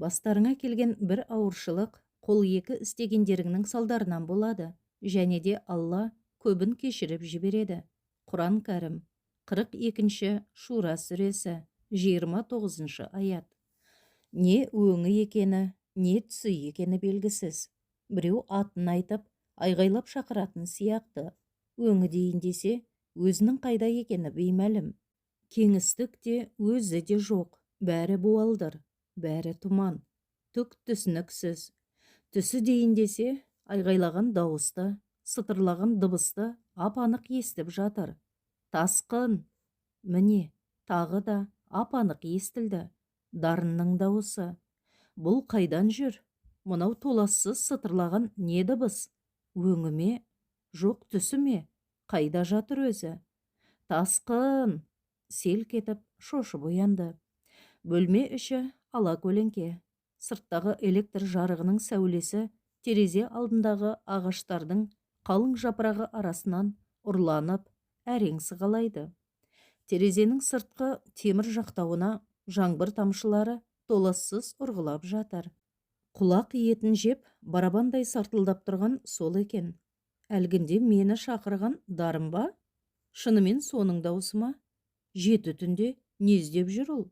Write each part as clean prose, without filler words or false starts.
Бастарыңа келген бір ауыршылық қол екі істегендеріңнің салдарынан болады. Және де Алла көбін кешіріп жібереді. Құран Кәрім, 42-ші Шура сүресі, 29-шы аят. Не өңі екені, не түсі екені белгісіз. Біреу атын айтып, айғайлап шақыратын сияқты. Өңі дейін десе, өзінің қайда екені беймәлім. Кеңістік те, өзі де жоқ, бәрі буалдыр, бәрі тұман, түк түсініксіз. Түсі дейін десе, айғайлаған дауысты, сытырлаған дыбысты ап-анық естіп жатыр. Тасқын! Міне, тағы да ап-анық естілді. Дарынның дауысы. Бұл қайдан жүр? Мынау толассыз сытырлаған не дыбыс? Өңі ме? Жоқ, түсі ме? Қайда жатыр өзі? Тасқын! Селк етіп, шошып оянды. Бөлме іші ала көлеңке. Сырттағы электр жарығының сәулесі терезе алдындағы ағаштардың қалың жапырағы арасынан ұрланып, әрең сығалайды. Терезенің сыртқы темір жақтауына жаңбыр тамшылары толассыз ұрғылап жатыр. Құлақ етін жеп, барабандай сартылдап тұрған сол екен. Әлгінде мені шақырған Дарын ба? Шынымен соның даусы ма? 7 түнде не іздеп жүр ол?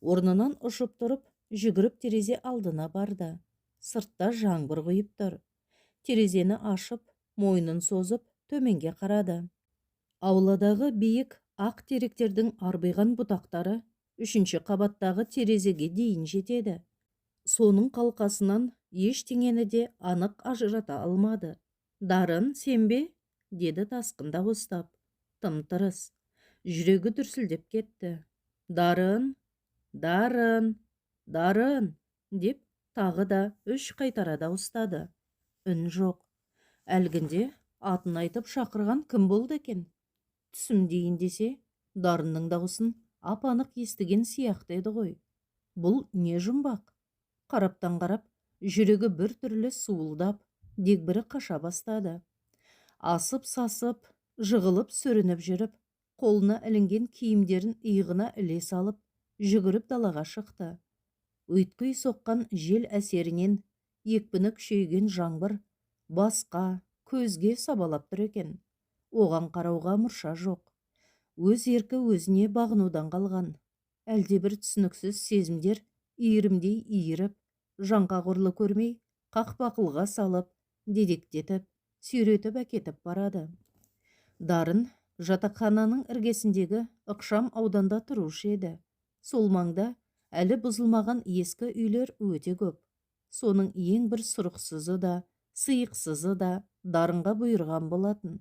Орнынан ұшып тұрып, жүгіріп терезе алдына барды. Сыртта жаңбыр құйып тұр. Терезені ашып, мойнын созып, төменге қарады. Ауладағы биік ақ теректердің арбиған бұтақтары 3-ші қабаттағы терезеге дейін жетеді. Соның қалқасынан ештеңені де анық ажырата алмады. Дарын, сен бе? Деді Тасқын дауыстап. Тым-тырыс. Жүрегі дүрсілдеп кетті. Дарын, Дарын, Дарын, деп тағы да 3 қайтара дауыстады. Үн жоқ. Әлгінде атын айтып шақырған кім болды екен? Түсім дейін десе, Дарынның даусын ап-анық естіген сияқты еді ғой. Бұл не жұмбақ? Қараптан қарап, жүрегі бір түрлі суылдап, дегбірі қаша бастады. Асып-сасып, жығылып сүрініп жүріп, қолына ілінген киімдерін иығына іле салып, жүгіріп далаға шықты. Ұйтқи соққан жел әсерінен екпіні күшейген жаңбыр басқа, көзге сабалап тұр екен. Оған қарауға мұрша жоқ. Өз еркі өзіне бағынудан қалған. Әлдебір түсініксіз сезімдер иірімдей иіріп, жанға құрлы көрмей, қақпақылға салып, дедектетіп, сүйретіп әкетіп барады. Дарын жатақхананың іргесіндегі ықшам ауданда тұрушы еді. Сол маңда әлі бұзылмаған ескі үйлер өте көп. Соның ең бір сұрықсызы да, сиықсызы да Дарынға бұйырған болатын.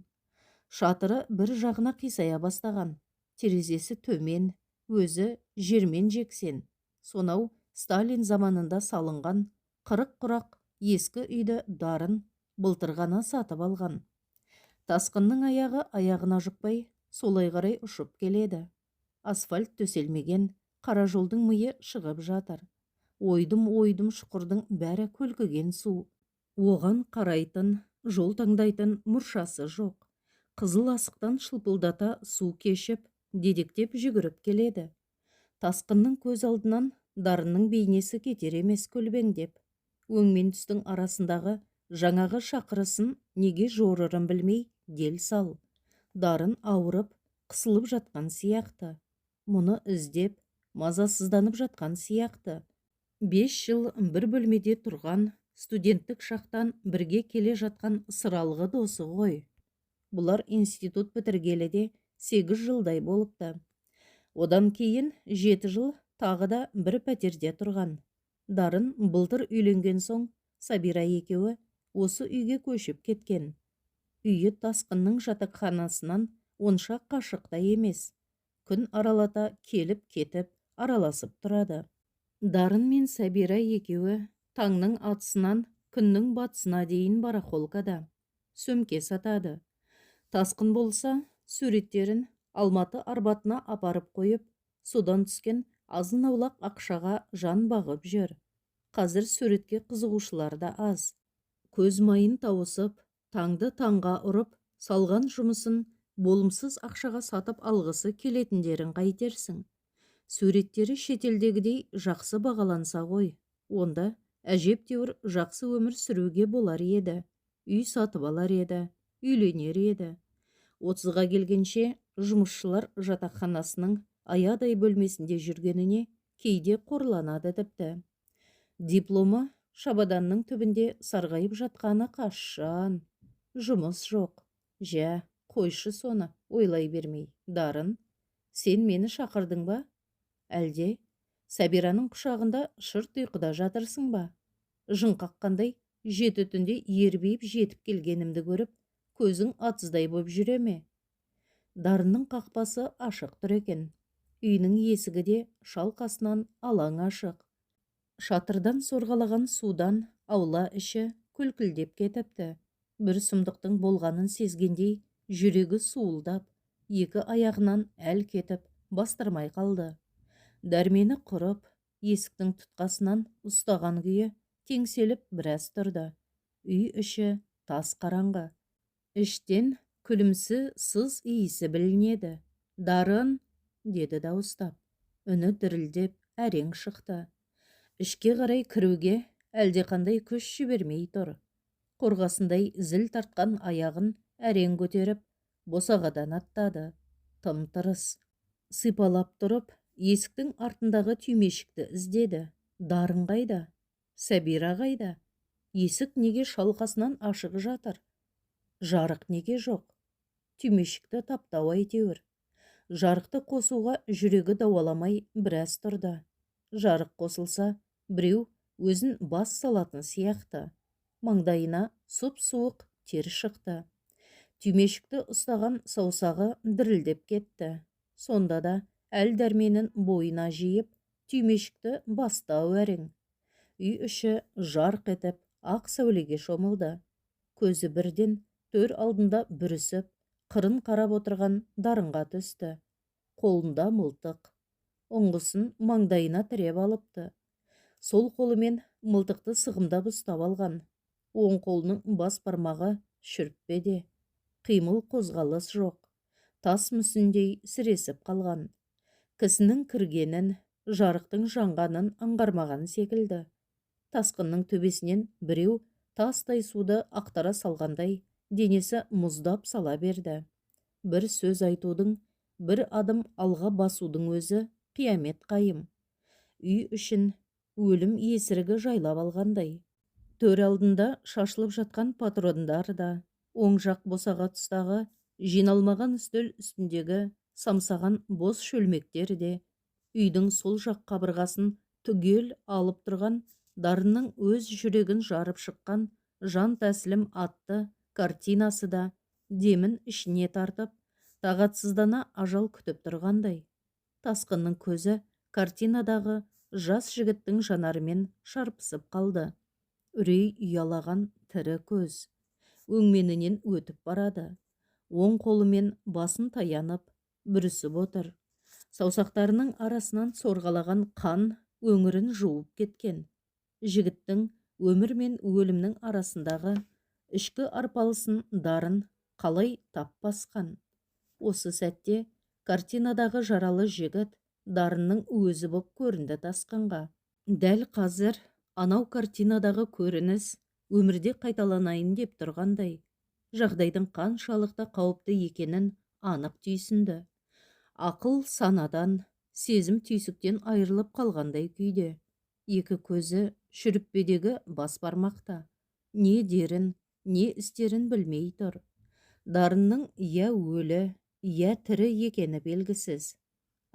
Шатыры бір жағына қисая бастаған, терезесі төмен, өзі жермен жексен. Сонау Сталин заманында салынған 40 құрақ ескі үйді Дарын былтыр ғана сатып алған. Тасқынның аяғы аяғына жұқпай, солай қарай ұшып келеді. Асфальт төселмеген, қара жолдың миы шығып жатыр. Ойдым-ойдым шұқырдың бәрі көлкіген су. Оған қарайтын, жол таңдайтын мұршасы жоқ. Қызыл асықтан шылпылдата су кешіп, дедектеп жүгіріп келеді. Тасқынның көз алдынан Дарынның бейнесі кетер емес көлбеңдеп. Өң мен түстің арасындағы жаңағы шақырысын неге жорырын білмей дел сал. Дарын ауырып, қысылып жатқан сияқты. Мұны іздеп, мазасызданып жатқан сияқты. 5 жыл бір бөлмеде тұрған, студенттік шақтан бірге келе жатқан сыралғы досы ғой. Бұлар институт бітіргелі де 8 жылдай болыпты. Одан кейін 7 жыл тағы да бір пәтерде тұрған. Дарын былтыр үйленген соң Сабира екеуі осы үйге көшіп кеткен. Үйі Тасқынның жатақханасынан онша қашықта емес. Күн аралата келіп-кетіп араласып тұрады. Дарын мен Сабира екеуі таңның атысынан күннің батысына дейін барахолкада сөмке сатады. Тасқын болса, суреттерін Алматы Арбатына апарып қойып, содан түскен азын-аулақ ақшаға жан бағып жүр. Қазір суретке қызығушылар да аз. Көз майын тауысып, таңды таңға ұрып, салған жұмысын болымсыз ақшаға сатып алғысы келетіндерін қайтерсің. Суреттері шетелдегідей жақсы бағаланса ғой. Онда әжептәуір жақсы өмір сүруге болар еді. Үй сатып алар еді, үйленер еді. 30-ға келгенше жұмысшылар жатақханасының аядай бөлмесінде жүргеніне кейде қорланады тіпті. Дипломы шабаданның түбінде сарғайып жатқаны қашан. Жұмыс жоқ. Жә, қойшы соны, ойлай бермей. Дарын, сен мені шақырдың ба? Әлде Сәбираның құшағында шырт ұйқыда жатырсың ба? Жын қаққандай 7 түнде ербиіп жетіп келгенімді көріп, көзің атыздай боп жүре ме? Дарынның қақпасы ашық тұр екен. Үйінің есігі де шалқасынан алаң ашық. Шатырдан сорғалаған судан аула іші күлкілдеп кетіпті. Бір сұмдықтың болғанын сезгендей жүрегі суылдап, екі аяғынан әл кетіп, бастырмай қалды. Дәрмені құрып, есіктің тұтқасынан ұстаған күйі теңселіп біраз тұрды. Үй іші тас қараңғы. Іштен күлімсі сыз иісі білінеді. Дарын, деді дауыстап. Үні дірілдеп әрең шықты. Ішке қарай кіруге әлдеқандай күш жібермей тұр. Қорғасындай зіл тартқан аяғын әрең көтеріп, босағадан аттады. Тым-тырыс. Сипалап тұрып, есіктің артындағы түймешікті іздеді. Дарын қайда? Сәбира қайда? Есік неге шалқасынан ашық жатыр? Жарық неге жоқ? Түймешікті таптау әйтеуір. Жарықты қосуға жүрегі дауаламай біраз тұрды. Жарық қосылса, біреу өзін бас салатын сияқты. Маңдайына сұп-суық тер шықты. Түймешікті ұстаған саусағы дірілдеп кетті. Сонда да әл дәрменін бойына жиып, түймешікті бастау әрең. Үй іші жарқ етіп, ақ сәулеге шомылды. Көзі бірден төр алдында бүрісіп, қырын қарап отырған Дарынға түсті. Қолында мылтық. Ұңғысын маңдайына тіреп алыпты. Сол қолымен мылтықты сығымдап ұстап алған. Оң қолының бас бармағы шүріппеде. Қимыл қозғалыс жоқ. Тас мүсіндей сіресіп қалған. Кісінің кіргенін, жарықтың жанғанын аңғармаған секілді. Тасқынның төбесінен біреу тастай суды ақтара салғандай денесі мұздап сала берді. Бір сөз айтудың, бір адым алға басудың өзі қиямет қайым. Үй ішін өлім есірігі жайлап алғандай. Төр алдында шашылып жатқан патрондар да, оң жақ босаға тұстағы жиналмаған үстел үстіндегі самсаған бос шөлмектер де, үйдің сол жақ қабырғасын түгел алып тұрған Дарынның өз жүрегін жарып шыққан жан тәсілім атты картинасы да демін ішіне тартып, тағатсыздана ажал күтіп тұрғандай. Тасқынның көзі картинадағы жас жігіттің жанарымен шарпысып қалды. Үрей ұялаған тірі көз өңменінен өтіп барады. Оң қолымен басын таянып, бүрісіп отыр. Саусақтарының арасынан сорғалаған қан өңірін жуып кеткен. Жігіттің өмір мен өлімнің арасындағы ішкі арпалысын Дарын қалай тап басқан. Осы сәтте картинадағы жаралы жігіт Дарынның өзі боп көрінді тасқынға. Дәл қазір анау картинадағы көрініс өмірде қайталанайын деп тұрғандай, жағдайдың қаншалықты қауіпті екенін анық түйсінді. Ақыл санадан, сезім түйсіктен айырылып қалғандай күйде. Екі көзі шүріппедегі бас бармақта. Не дерін, не істерін білмей тұр. Дарынның я өлі, я тірі екені белгісіз.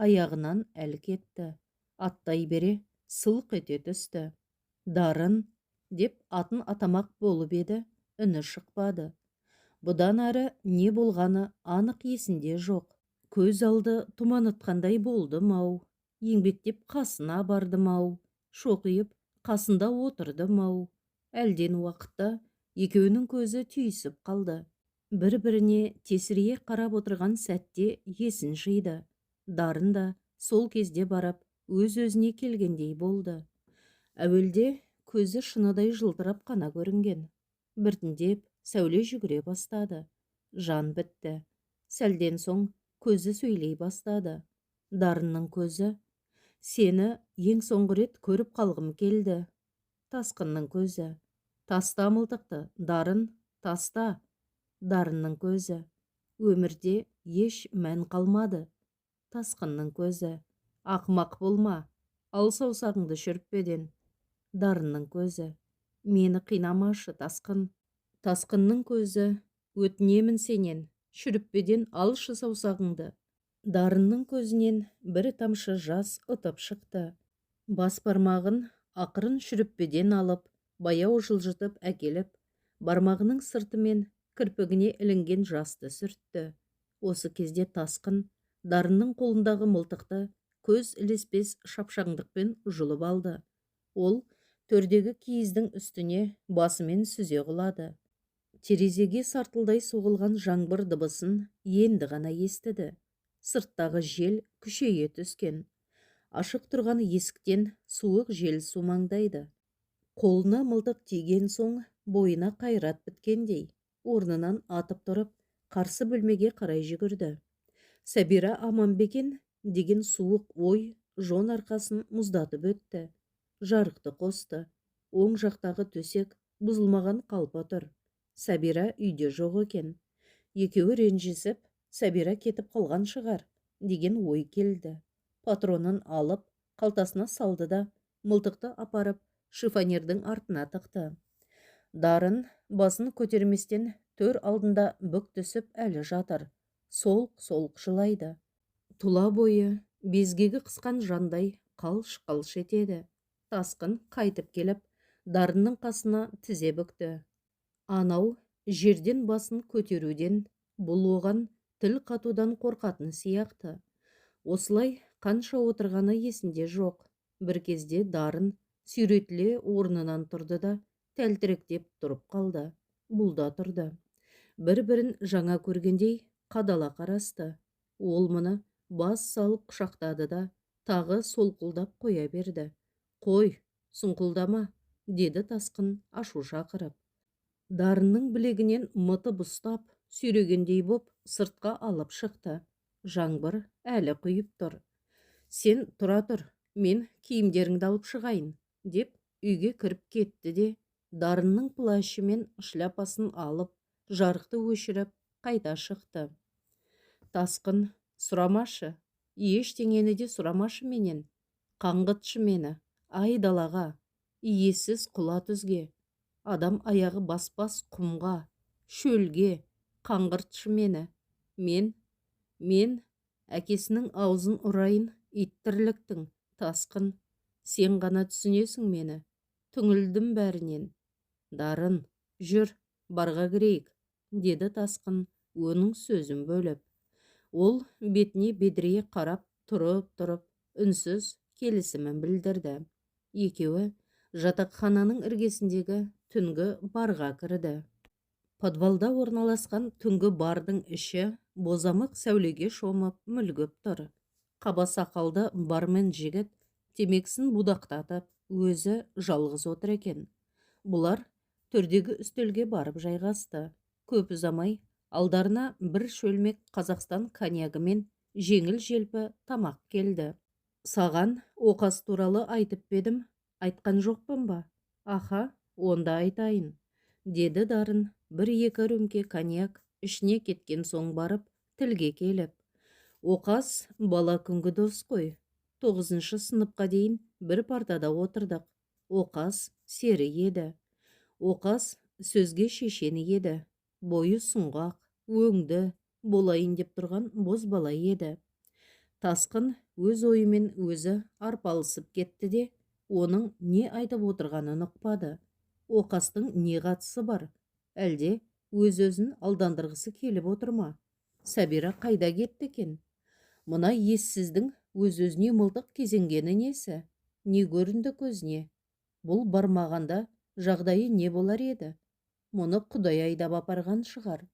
Аяғынан әл кетті. Аттай бере сылқ ете түсті. Дарын деп атын атамақ болып еді, үні шықпады. Бұдан әрі не болғаны анық есінде жоқ. Көз алды тұманытқандай болдым-ау, еңбектеп қасына бардым-ау, шоқиып қасында отырдым-ау. Әлден уақытта екеуінің көзі түйісіп қалды. Бір-біріне тесірейе қарап отырған сәтте есін жиды. Дарын да сол кезде барып өз-өзіне келгендей болды. Әуелде көзі шыныдай жылтырап қана көрінген. Біртіндеп сәуле жүгіре бастады. Жан бітті. Сәлден соң көзі сөйлей бастады. Дарынның көзі: «Сені ең соңғы рет көріп қалғым келді. Тасқынның көзі. Таста мылтықты, Дарын, таста. Дарынның көзі. Өмірде еш мән қалмады. Тасқынның көзі. Ақымақ болма, ал саусағыңды шүріппеден. Дарынның көзі. Мені қинамашы, Тасқын. Тасқынның көзі. Өтінемін сенен, шүріппеден алшы саусағыңды. Дарынның көзінен бір тамшы жас ытып шықты. Бас бармағын ақырын шүріппеден алып, баяу жылжытып әкеліп, бармағының сыртымен кірпігіне ілінген жасты сүртті. Осы кезде Тасқын Дарынның қолындағы мылтықты көз ілеспес шапшаңдықпен жұлып алды. Ол төрдегі киіздің үстіне басымен сүзе құлады. Терезеге сартылдай соғылған жаңбыр дыбысын енді ғана естіді. Сырттағы жел күшейе түскен. Ашық тұрған есіктен суық жел сумаңдайды. Қолына мылтық тиген соң бойына қайрат біткендей, орнынан атып тұрып, қарсы бөлмеге қарай жүгірді. Сәбира аман ба екен деген суық ой жон арқасын мұздатып өтті. Жарықты қосты. Оң жақтағы төсек бұзылмаған қалпы тұр. Сәбира үйде жоқ екен. Екеуі ренжісіп, Сәбира кетіп қалған шығар деген ой келді. Патронын алып, қалтасына салды да, мылтықты апарып, шифонердің артына тықты. Дарын басын көтерместен төр алдында бүк түсіп әлі жатыр. Солқ-солқ жылайды. Тұла бойы безгегі қысқан жандай қалш-қалш етеді. Тасқын қайтып келіп, Дарынның қасына тізе бүкті. Анау жерден басын көтеруден, бұл оған тіл қатудан қорқатын сияқты. Осылай қанша отырғаны есінде жоқ. Бір кезде Дарын сүйретіле орнынан тұрды да, тәлтіректеп тұрып қалды. Бұл да тұрды. Бір-бірін жаңа көргендей қадала қарасты. Ол мұны бас салып құшақтады да, тағы солқылдап қоя берді. Қой, сұңқылдама, деді Тасқын ашу шақырып. Дарынның білегінен мытып ұстап, сүйрегендей боп, сыртқа алып шықты. Жаңбыр әлі құйып тұр. Сен тұра тұр, мен киімдеріңді алып шығайын, деп үйге кіріп кетті де, Дарынның плащы мен шляпасын алып, жарықты өшіріп, қайта шықты. Тасқын, сұрамашы, ештеңені де сұрамашы менен, қаңғытшы мені, ай далаға, иесіз құла түзге, адам аяғы баспас құмға, шөлге, қаңғыртшы мені. Мен, әкесінің аузын ұрайын ит тірліктің, Тасқын, сен ғана түсінесің мені, түңілдім бәрінен. Дарын, жүр, барға кірейік, деді Тасқын оның сөзін бөліп. Ол бетіне бедірейе қарап тұрып-тұрып, үнсіз келісімін білдірді. Екеуі жатақхананың іргесіндегі түнгі барға кірді. Подвалда орналасқан түнгі бардың іші бозамық сәулеге шомып мүлгіп тұр. Қаба сақалды бармен жігіт темекісін будақтатып, өзі жалғыз отыр екен. Бұлар төрдегі үстелге барып жайғасты. Көп ұзамай алдарына бір шөлмек Қазақстан коньягы мен жеңіл-желпі тамақ келді. Саған оқас туралы айтып па едім, айтқан жоқпын ба? Аха, онда айтайын, деді Дарын бір-екі рюмке коньяк ішіне кеткен соң барып тілге келіп. Оқас бала күнгі дос қой. 9-шы сыныпқа дейін бір партада отырдық. Оқас сері еді. Оқас сөзге шешен еді. Бойы сұңғақ, өңді, болайын деп тұрған бозбала еді. Тасқын өз ойымен өзі арпалысып кетті де, оның не айтып отырғанын ұқпады. Оқастың не қатысы бар? Әлде өз-өзін алдандырғысы келіп отыр ма? Сәбира қайда кетті екен? Мына ессіздің өз-өзіне мылтық кезенгені несі? Не көрінді көзіне? Бұл бармағанда жағдайы не болар еді? Мұны Құдай айдап апарған шығар.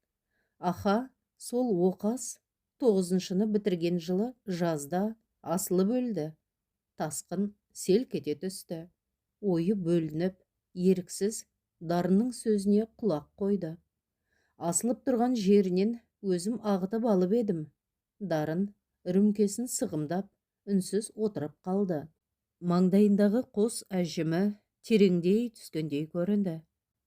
Аха, сол оқас 9-шыны бітірген жылы жазда асылып өлді. Тасқын селк ете түсті. Ойы бөлініп, еріксіз Дарынның сөзіне құлақ қойды. Асылып тұрған жерінен өзім ағытып алып едім. Дарын рүмкесін сығымдап, үнсіз отырып қалды. Маңдайындағы қос әжімі тереңдей түскендей көрінді.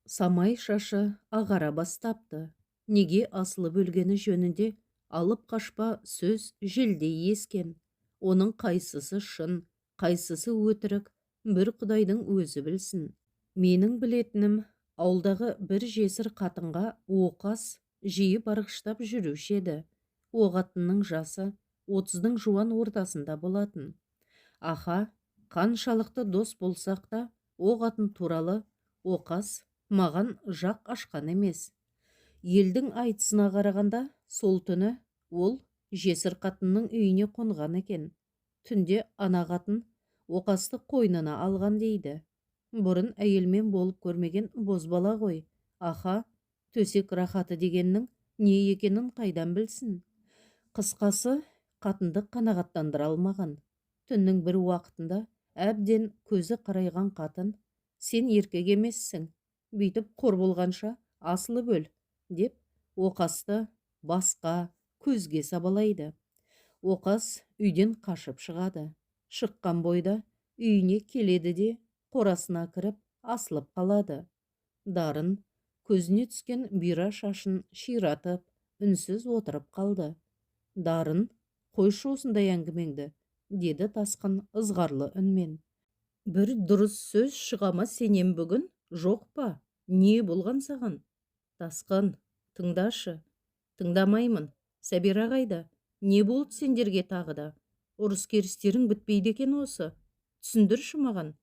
Самай шашы ағара бастапты. Неге асылып өлгені жөнінде алып қашпа сөз желдей ескен. Оның қайсысы шын, қайсысы өтірік, бір құдайдың өзі білсін. Менің білетінім, ауылдағы бір жесір қатынға Оқас жиі барғыштап жүруші еді. О қатынның жасы 30-дың жуан ортасында болатын. Аха, қаншалықты дос болсақ та, о қатын туралы Оқас маған жақ ашқан емес. Елдің айтысына қарағанда, сол түні ол жесір қатынның үйіне қонған екен. Түнде ана қатын Оқасты қойнына алған дейді. Бұрын әйелмен болып көрмеген бозбала ғой. Аха, төсек рахаты дегеннің не екенін қайдан білсін. Қысқасы, қатынды қанағаттандыра алмаған. Түннің бір уақытында әбден көзі қарайған қатын, сен еркек емессің, бүйтіп қор болғанша асылып өл, деп Оқасты басқа көзге сабалайды. Оқас үйден қашып шығады. Шыққан бойда үйіне келеді де қорасына кіріп асылып қалады. Дарын көзіне түскен бұйра шашын ширатып, үнсіз отырып қалды. Дарын, қойшы осындай әңгімеңді, деді Тасқын ызғарлы үнмен. Бір дұрыс сөз шыға ма сенен бүгін, жоқ па? Не болған саған? Тасқын, тыңдашы. Тыңдамаймын. Сәбира қайда? Не болды сендерге тағы да? Ұрыс-керістерің бітпейді екен осы. Түсіндірші маған.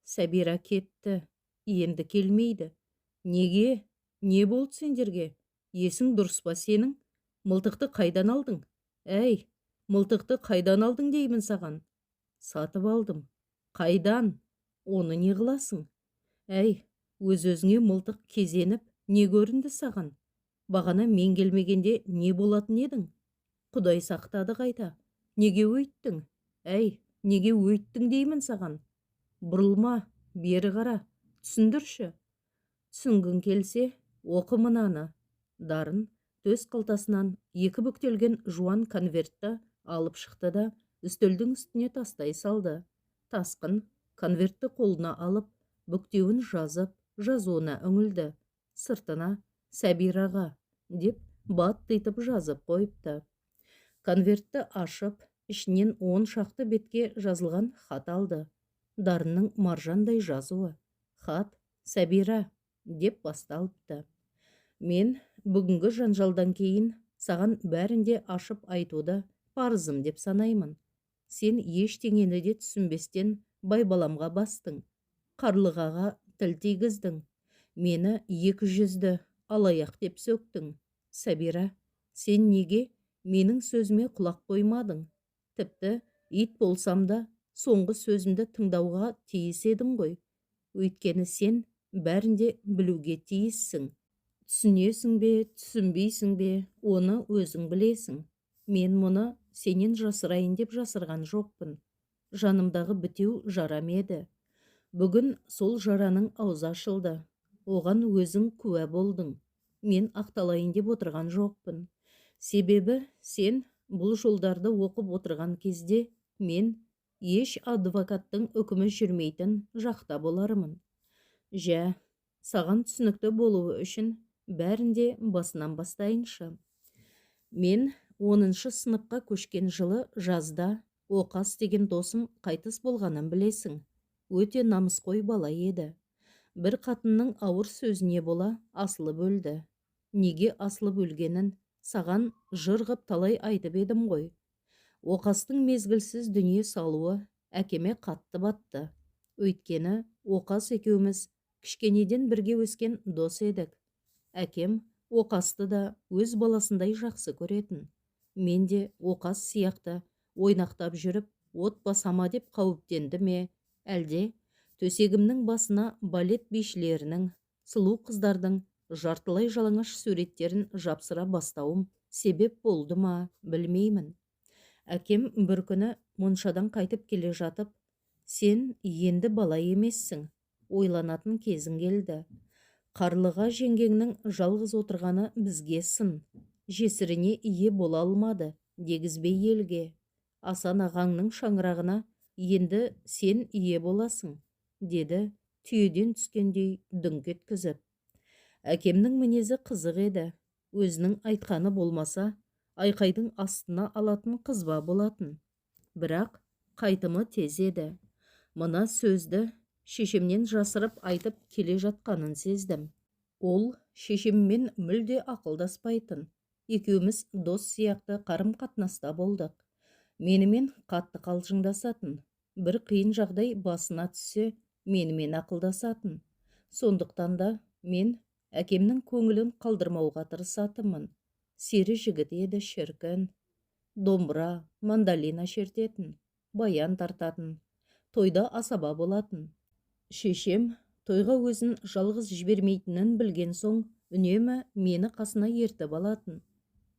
Сәбира кетті, енді келмейді. Неге? Не болды сендерге? Есің дұрыс па сенің? Мылтықты қайдан алдың? Әй, мылтықты қайдан алдың деймін саған? Сатып алдым. Қайдан? Оны не қыласың? Әй, өз-өзіңе мылтық кезеніп, не көрінді саған? Бағана мен келмегенде не болатын едің? Құдай сақтады қайта. Неге өйттің? Әй, неге өйттің деймін саған? Бұрылма, бері қара, түсіндірші. Түсінгің келсе, оқы мынаны. Дарын төс қалтасынан екі бүктелген жуан конвертті алып шықты да үстелдің үстіне тастай салды. Тасқын конвертті қолына алып, бүктеуін жазып, жазуына үңілді. Сыртына Сәбираға деп баттитып жазып қойыпты. Конвертті ашып, ішінен 10 шақты бетке жазылған хат алды. Дарынның маржандай жазуы. Хат Сәбира деп басталыпты. Мен бүгінгі жанжалдан кейін саған бәрінде ашып айтуды парызым деп санаймын. Сен ештеңені де түсінбестен байбаламға бастың. Қарлығаға тіл тигіздің. Мені екі жүзді алаяқ деп сөктің. Сәбира, сен неге менің сөзіме құлақ қоймадың? Тіпті ит болсам да соңғы сөзімді тыңдауға тиіс едің ғой. Өйткені сен бәрінде білуге тиіссің. Түсінесің бе, түсінбейсің бе, оны өзің білесің. Мен мұны сенен жасырайын деп жасырған жоқпын. Жанымдағы бітеу жарам еді. Бүгін сол жараның аузы ашылды. Оған өзің куә болдың. Мен ақталайын деп отырған жоқпын. Себебі сен бұл жолдарды оқып отырған кезде мен еш адвокаттың үкімі жүрмейтін жақта болармын. Жә, саған түсінікті болуы үшін бәрінде басынан бастайыншы. Мен 10-шы сыныпқа көшкен жылы жазда Оқас деген досым қайтыс болғанын білесің. Өте намысқой бала еді. Бір қатынның ауыр сөзіне бола асылып өлді. Неге асылып өлгенін саған жыр ғып талай айтып едім ғой. Оқастың мезгілсіз дүние салуы әкеме қатты батты. Өйткені Оқас екеуміз кішкенеден бірге өскен дос едік. Әкем Оқасты да өз баласындай жақсы көретін. Мен де Оқас сияқты ойнақтап жүріп, от басама деп қауіптенді ме, әлде төсегімнің басына балет бишілерінің, сұлу қыздардың жартылай жалаңаш суреттерін жапсыра бастауым себеп болды ма, білмеймін. Әкем бір күні моншадан қайтып келе жатып, сен енді бала емессің, ойланатын кезің келді. Қарлыға жеңгеңнің жалғыз отырғаны бізге сын, жесіріне ие бола алмады, дегізбей елге. Асан ағаңның шаңырағына енді сен ие боласың, деді Түйеден түскендей дүңк еткізіп. Әкемнің мінезі қызық еді. Өзінің айтқаны болмаса, айқайдың астына алатын қызба болатын. Бірақ қайтымы тез еді. Мына сөзді шешемнен жасырып айтып келе жатқанын сездім. Ол шешеммен мүлде ақылдаспайтын. Екеуміз дос сияқты қарым-қатынаста болдық. Менімен қатты қалжыңдасатын. Бір қиын жағдай басына түссе, менімен ақылдасатын. Сондықтан да мен әкемнің көңілін қалдырмауға тырысатынмын. Сері жігіт еді шіркін. Домбыра, мандолина шертетін, баян тартатын, тойда асаба болатын. Шешем тойға өзін жалғыз жібермейтінін білген соң үнемі мені қасына ертіп алатын.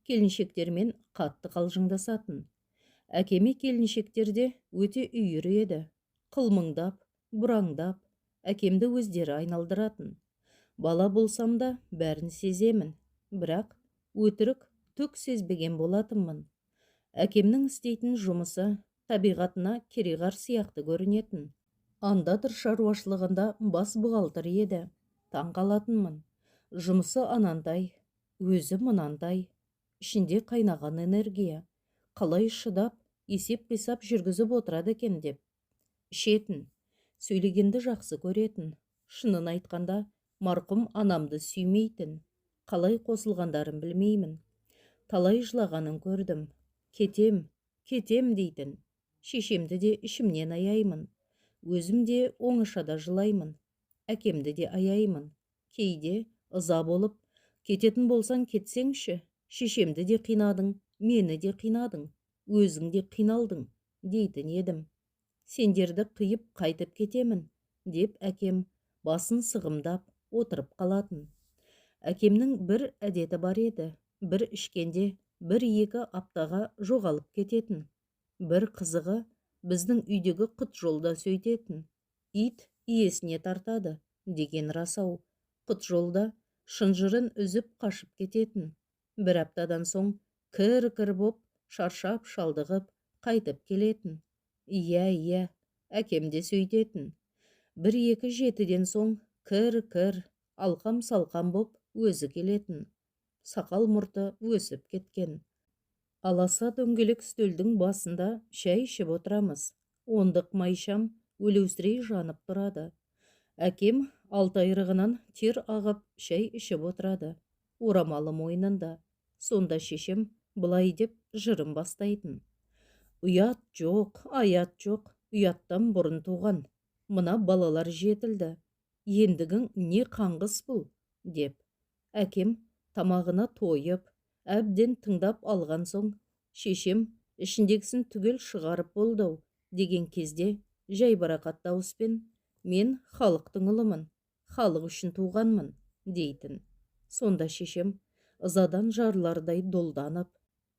Келіншектермен қатты қалжыңдасатын. Әкеме келіншектер де өте үйір еді. Қылмыңдап, бұраңдап, әкемді өздері айналдыратын. Бала болсам да бәрін сеземін, бірақ өтірік түк сезбеген болатынмын. Әкемнің істейтін жұмысы табиғатына кереғар сияқты көрінетін. Андатыр шаруашылығында бас бухгалтер еді. Таң қалатынмын. Жұмысы анандай, өзі мынандай. Ішінде қайнаған энергия. Қалай шыдап, есеп-қисап жүргізіп отырады екен деп. Ішетін, сөйлегенді жақсы көретін. Шынын айтқанда, марқұм анамды сүймейтін. Қалай қосылғандарын білмеймін. Талай жылағанын көрдім. Кетем, кетем дейтін. Шешемді де ішімнен аяймын. Өзім де оңашада жылаймын. Әкемді де аяймын. Кейде ыза болып, кететін болсаң кетсеңші, шешемді де қинадың, мені де қинадың, өзің де қиналдың дейтін едім. Сендерді қиып қайтып кетемін, деп әкем басын сығымдап отырып қалатын. Әкемнің бір әдеті бар еді. Бір ішкенде бір-екі аптаға жоғалып кететін. Бір қызығы біздің үйдегі құт жолда сөйтетін. Ит иесіне тартады деген рас-ау. Құт жолда шынжырын үзіп қашып кететін. Бір аптадан соң кір-кір боп, шаршап шалдығып қайтып келетін. Иә, иә, әкем де сөйтетін. Бір-екі жетіден соң кір-кір, алқам-салқам боп өзі келетін. Сақал мұрты өсіп кеткен. Аласа дөңгелек үстелдің басында шай ішіп отырамыз. Ондық майшам өлеусірей жанып тұрады. Әкем алты айрығынан тер ағып шай ішіп отырады. Орамалы мойнында. Сонда шешем былай деп жырын бастайтын. Ұят жоқ, аят жоқ, ұяттан бұрын туған. Мына балалар жетілді. Ендігің не қаңғыс бұл, деп. Әкем тамағына тойып, әбден тыңдап алған соң, шешем ішіндегісін түгел шығарып болды-ау деген кезде жайбарақат дауыспен, мен халықтың ұлымын, халық үшін туғанмын, дейтін. Сонда шешем ызадан жарылардай долданып,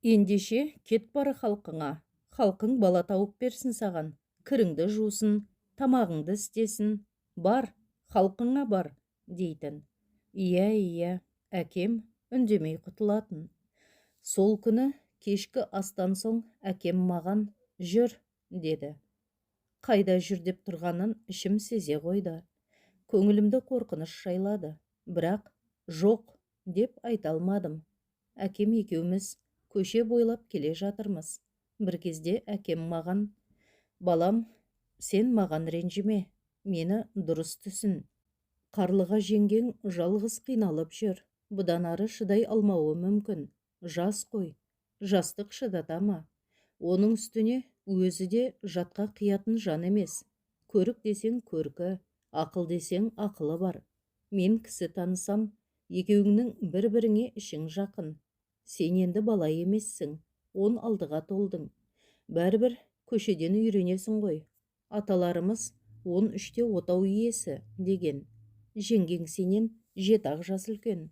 ендеше кет бары халқыңа, халқың бала тауып берсін саған, кіріңді жусын, тамағыңды істесін, бар, халқыңа бар, дейтін. Иә, иә, әкем үндемей құтылатын. Сол күні кешкі астан соң әкем маған жүр, деді. Қайда жүр деп тұрғанын ішім сезе қойды. Көңілімді қорқыныш жайлады, бірақ жоқ деп айта алмадым. Әкем екеуміз көше бойлап келе жатырмыз. Бір кезде әкем маған, балам, сен маған ренжіме, мені дұрыс түсін. Қарлыға жеңгең жалғыз қиналып жүр, бұдан ары шыдай алмауы мүмкін. Жас қой, жастық шыдата ма? Оның үстіне өзі де жатқа қиятын жан емес. Көрік десең көркі, ақыл десең ақылы бар. Мен кісі танысам, екеуіңнің бір-біріңе ішің жақын. Сен енді бала емессің, 16-ға толдың. Бәрібір көшеден үйренесің ғой. Аталарымыз 13-те отау иесі деген. Жеңгең сенен 7-ақ жас үлкен.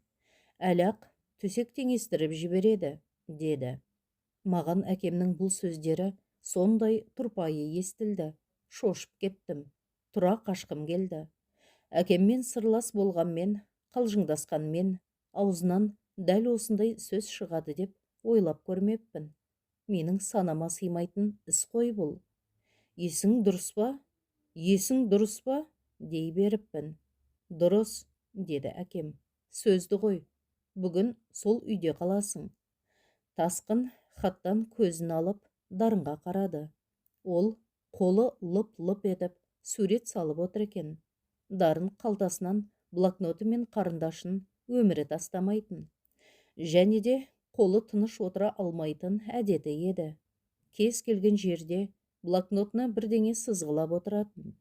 Әлі-ақ төсек теңестіріп жібереді, деді. Маған әкемнің бұл сөздері сондай тұрпайы естілді. Шошып кеттім. Тұра қашқым келді. Әкеммен сырлас болғанмен, қалжыңдасқанмен, аузынан дәл осындай сөз шығады деп ойлап көрмеппін. Менің санама сыймайтын іс қой бұл. Есің дұрыс па? Есің дұрыс па? дей беріппін. Дұрыс, деді әкем. Сөзді қой, бүгін сол үйде қаласың. Тасқын хаттан көзін алып, Дарынға қарады. Ол қолы лып-лып етіп, сурет салып отыр екен. Дарын қалтасынан блокноты мен қарындашын өмірі тастамайтын. Және де қолы тыныш отыра алмайтын әдеті еді. Кез келген жерде блокнотына бірдеңе сызғылап отыратын.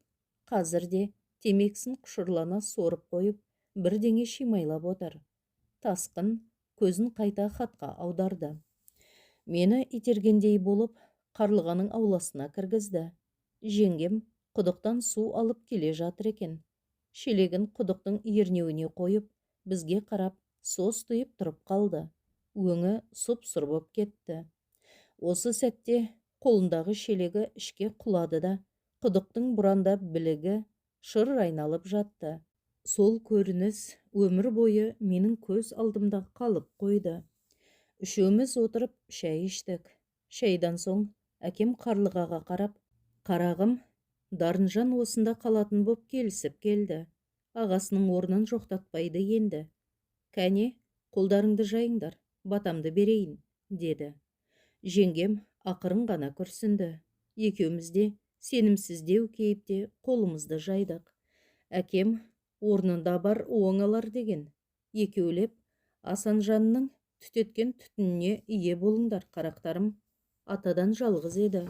Қазір де темекісін құшырлана сорып қойып, бірдеңе шимайлап отыр. Тасқын көзін қайта хатқа аударды. Мені итергендей болып, Қарлығаның ауласына кіргізді. Жеңгем құдықтан су алып келе жатыр екен. Шелегін құдықтың ернеуіне қойып, бізге қарап, состиып тұрып қалды. Өңі сұп-сұр боп кетті. Осы сәтте қолындағы шелегі ішке құлады да, құдықтың бұранда білігі шыр айналып жатты. Сол көрініс өмір бойы менің көз алдымда қалып қойды. Үшеуміз отырып шай іштік. Шайдан соң әкем Қарлығаға қарап, «Қарағым, Дарынжан осында қалатын боп келісіп келді. Ағасының орнын жоқтатпайды енді. Кәне, қолдарыңды жайыңдар, батамды берейін», деді. Жеңгем ақырын ғана күрсінді. Екеуміз де сенімсіздеу кейіпте қолымызды жайдық. Әкем орнында бар оңалар деген. Екеулеп Асанжанның түтеткен түтініне ие болыңдар, қарақтарым. Атадан жалғыз еді.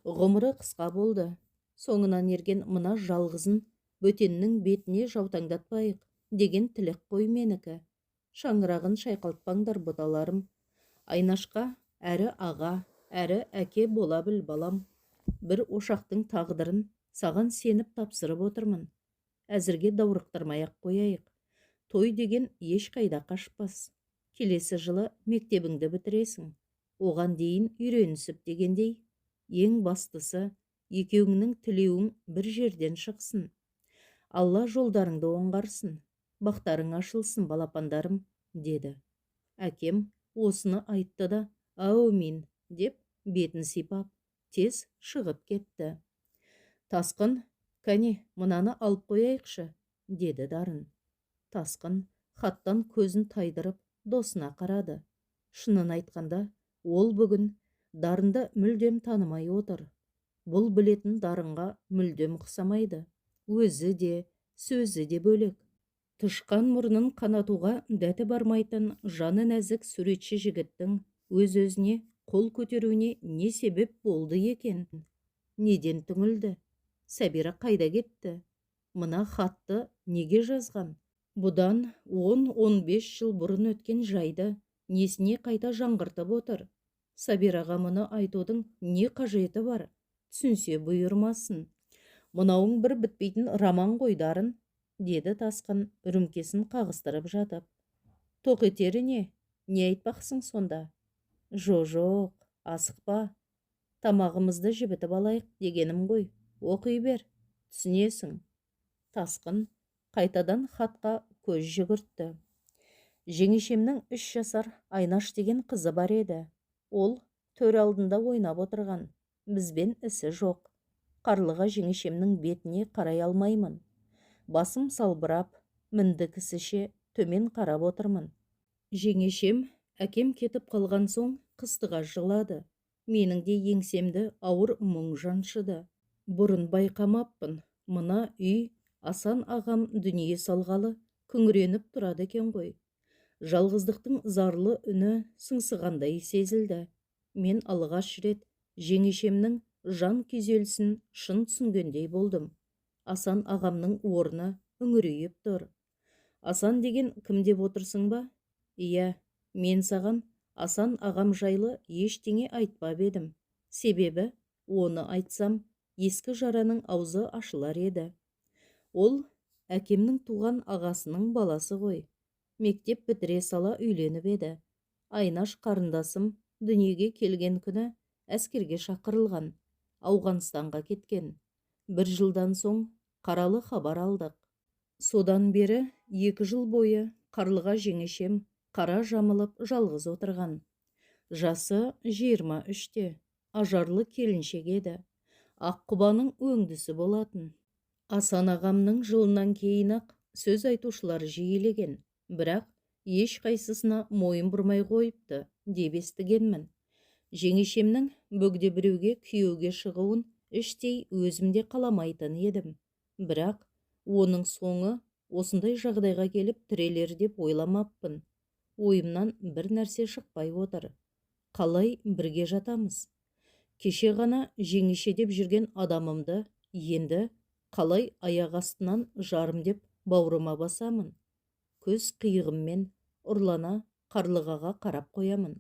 Ғұмыры қысқа болды. Соңынан ерген мына жалғызын бөтеннің бетіне жаутаңдатпайық деген тілек қой менікі. Шаңырағын шайқалтпаңдар, бұталарым. Айнашқа әрі аға, әрі әке бола біл, балам. Бір ошақтың тағдырын саған сеніп тапсырып отырмын. Әзірге даурықтырмай-ақ қояйық. Той деген ешқайда қашпас. Келесі жылы мектебіңді бітіресің. Оған дейін үйренісіп дегендей, ең бастысы екеуіңнің тілеуің бір жерден шықсын. Алла жолдарыңды оңғарсын, бақтарың ашылсын, балапандарым, деді. Әкем осыны айтты да, әумин деп бетін сипап, тез шығып кетті. Тасқын, кәне, мынаны алып қояйықшы, деді Дарын. Тасқын хаттан көзін тайдырып, досына қарады. Шынын айтқанда, ол бүгін Дарынды мүлдем танымай отыр. Бұл білетін Дарынға мүлдем ұқсамайды. Өзі де, сөзі де бөлек. Тышқан мұрнын қанатуға дәті бармайтын жаны нәзік суретші жігіттің өз-өзіне қол көтеруіне не себеп болды екен? Неден түңілді? Сәбира қайда кетті? Мына хатты неге жазған? Бұдан 10-15 жыл бұрын өткен жайды несіне қайта жаңғыртып отыр? Сабираға мұны айтудың не қажеті бар? Түсінсе бұйырмасын. Мынауың бір бітпейтін роман ғой, Дарын, деді Тасқын үрімкесін қағыстырып жатып. Тоқетері не? Не айтпақсың сонда? Жо-жоқ, асықпа. Тамағымызды жібітіп алайық дегенім ғой. Оқи бер, түсінесің. Тасқын қайтадан хатқа көз жүгіртті. Жеңешемнің 3 жасар Айнаш деген қызы бар еді. Ол төр алдында ойнап отырған. Бізбен ісі жоқ. Қарлыға жеңешемнің бетіне қарай алмаймын. Басым салбырап, мінді кісіше төмен қарап отырмын. Жеңешем әкем кетіп қалған соң қыстыға жылады. Менің де еңсемді ауыр мұң жаншыды. Бұрын байқамаппын, мына үй Асан ағам дүние салғалы күңіреніп тұрады екен ғой. Жалғыздықтың зарлы үні сыңсығандай сезілді. Мен алғаш рет жеңешемнің жан күйзелісін шын түсінгендей болдым. Асан ағамның орны үңірейіп тұр. Асан деген кім деп отырсың ба? Иә, мен саған Асан ағам жайлы ештеңе айтпап едім. Себебі оны айтсам, ескі жараның аузы ашылар еді. Ол әкемнің туған ағасының баласы ғой. Мектеп бітіре сала үйленіп еді. Айнаш қарындасым дүниеге келген күні әскерге шақырылған, Ауғанстанға кеткен. Бір жылдан соң қаралы хабар алдық. Содан бері 2 жыл бойы Қарлыға жеңешем қара жамылып жалғыз отырған. Жасы 23-те, ажарлы келіншек еді. Аққұбаның өңдісі болатын. Асан ағамның жылынан кейін-ақ сөз айтушылар жиілеген, бірақ ешқайсысына мойын бұрмай қойыпты деп естігенмін. Жеңешемнің бөгде біреуге күйеуге шығуын іштей өзім де қаламайтын едім. Бірақ оның соңы осындай жағдайға келіп тірелер деп ойламаппын. Ойымнан бір нәрсе шықпай отыр. Қалай бірге жатамыз? Кеше ғана жеңеше деп жүрген адамымды енді қалай аяқ астынан жарым деп бауырыма басамын? Көз қиығыммен ұрлана Қарлығаға қарап қоямын.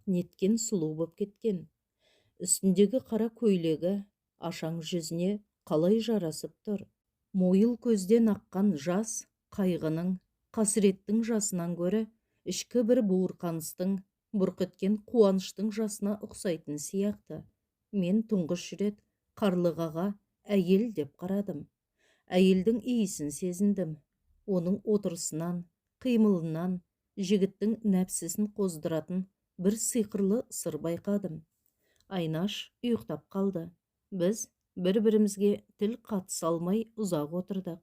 Неткен сұлу боп кеткен. Үстіндегі қара көйлегі ашаң жүзіне қалай жарасып тұр. Мойыл көзден аққан жас қайғының, қасіреттің жасынан гөрі ішкі бір буырқаныстың, бұрқ еткен қуаныштың жасына ұқсайтын сияқты. Мен тұңғыш рет Қарлығаға әйел деп қарадым. Әйелдің иісін сезіндім. Оның отырысынан, қимылынан, жігіттің нәпсісін қоздыратын бір сиқырлы сыр байқадым. Айнаш ұйықтап қалды. Біз бір-бірімізге тіл қатыса алмай ұзақ отырдық.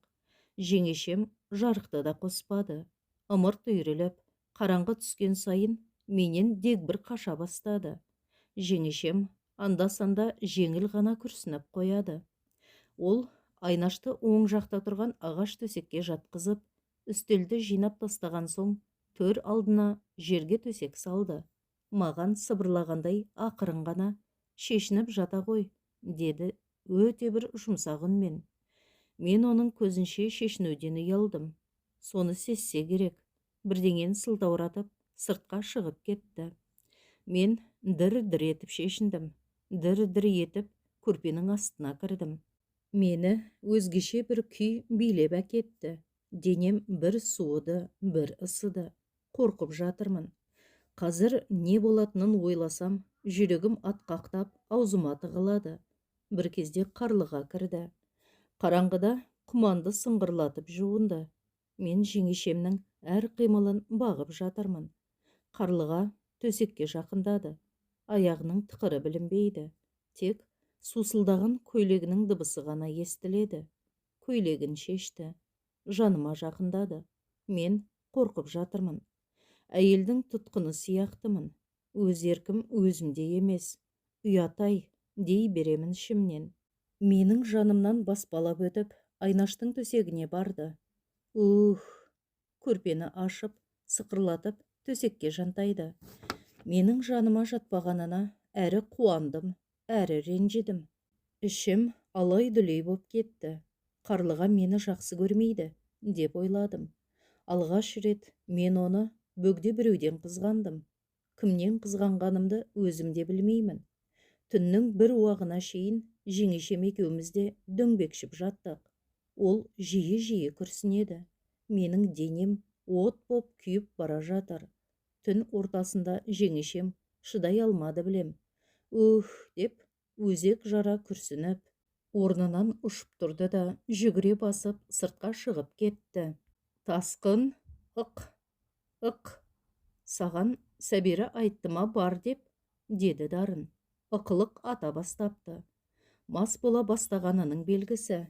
Жеңешем жарықты да қоспады. Ымырт үйіріліп, қараңғы түскен сайын менен дегбір қаша бастады. Жеңешем анда-санда жеңіл ғана күрсініп қояды. Ол Айнашты оң жақта тұрған ағаш төсекке жатқызып, үстелді жинап тастаған соң төр алдына жерге төсек салды. Маған сыбырлағандай ақырын ғана шешініп жата ғой, деді өте бір жұмсақ үнмен. Мен оның көзінше шешінуден ұялдым. Соны сезсе керек, бірдеңені сылтауратып сыртқа шығып кетті. Мен дір-дір етіп шешіндім, дір-дір етіп көрпенің астына кірдім. Мені өзгеше бір күй билеп әкетті. Денем бір суыды, бір ысыды. Қорқып жатырмын. Қазір не болатынын ойласам, жүрегім атқақтап, аузыма тығылады. Бір кезде Қарлыға кірді. Қараңғыда құманды сыңғырлатып жуынды. Мен жеңешемнің әр қимылын бағып жатырмын. Қарлыға төсекке жақындады. Аяғының тықыры білінбейді. Тек сусылдаған көйлегінің дыбысы ғана естіледі. Көйлегін шешті. Жаныма жақындады. Мен қорқып жатырмын. Әйелдің тұтқыны сияқтымын. Өз еркім өзімде емес. Ұят-ай, дей беремін ішімнен. Менің жанымнан баспалап өтіп, Айнаштың төсегіне барды. Ух, көрпені ашып, сықырлатып, төсекке жантайды. Менің жаныма жатпағанына әрі қуандым, әрі ренжідім. Ішім алай-дүлей боп кетті. Қарлыға мені жақсы көрмейді, деп ойладым. Алғаш рет мен оны бөгде біреуден қызғандым. Кімнен қызғанғанымды өзім де білмеймін. Түннің бір уағына шейін жеңешем екеуміз де дөңбекшіп жаттық. Ол жиі-жиі күрсінеді. Менің денем от боп күйіп бара жатыр. Түн ортасында жеңешем шыдай алмады білем. Ух, деп өзек жара күрсініп, орнынан ұшып тұрды да жүгіре басып сыртқа шығып кетті. Тасқын, ық, ық, саған Сәбира айтты ма бар деп, деді Дарын. Ықылық ата бастапты. Мас бола бастағанының белгісі.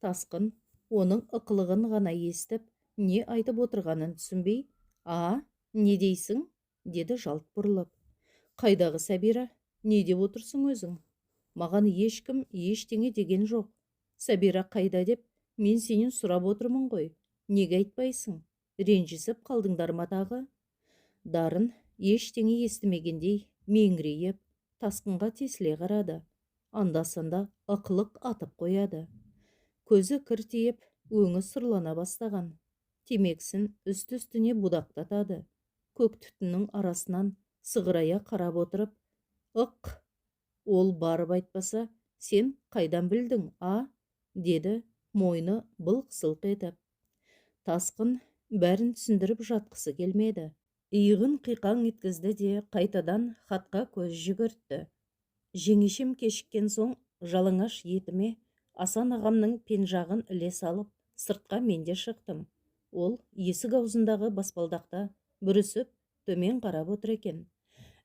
Тасқын оның ықылығын ғана естіп, не айтып отырғанын түсінбей, «А, не дейсің?» деді жалт бұрылып. «Қайдағы Сәбира? Не деп отырсың өзің? Маған ешкім ештеңе деген жоқ. Сәбира қайда деп мен сенен сұрап отырмын ғой. Неге айтпайсың? Ренжісіп қалдыңдар ма тағы?» Дарын ештеңе естімегендей меңірейіп, Тасқынға тесіле қарады. Анда-санда ықылық атып қояды. Көзі кіртиіп, өңі сұрлана бастаған. Темекісін үсті-үстіне будақтатады. Көк түтіннің арасынан сығырая қарап отырып, «Ық, ол барып айтпаса, сен қайдан білдің, а?» деді мойны былқ-сылқ етіп. Тасқын бәрін түсіндіріп жатқысы келмеді. Иығын қиқаң еткізді де қайтадан хатқа көз жүгіртті. Жеңешем кешіккен соң жалаңаш етіме Асан ағамның пенжағын іле салып, сыртқа мен де шықтым. Ол есік аузындағы баспалдақта бүрісіп төмен қарап отыр екен.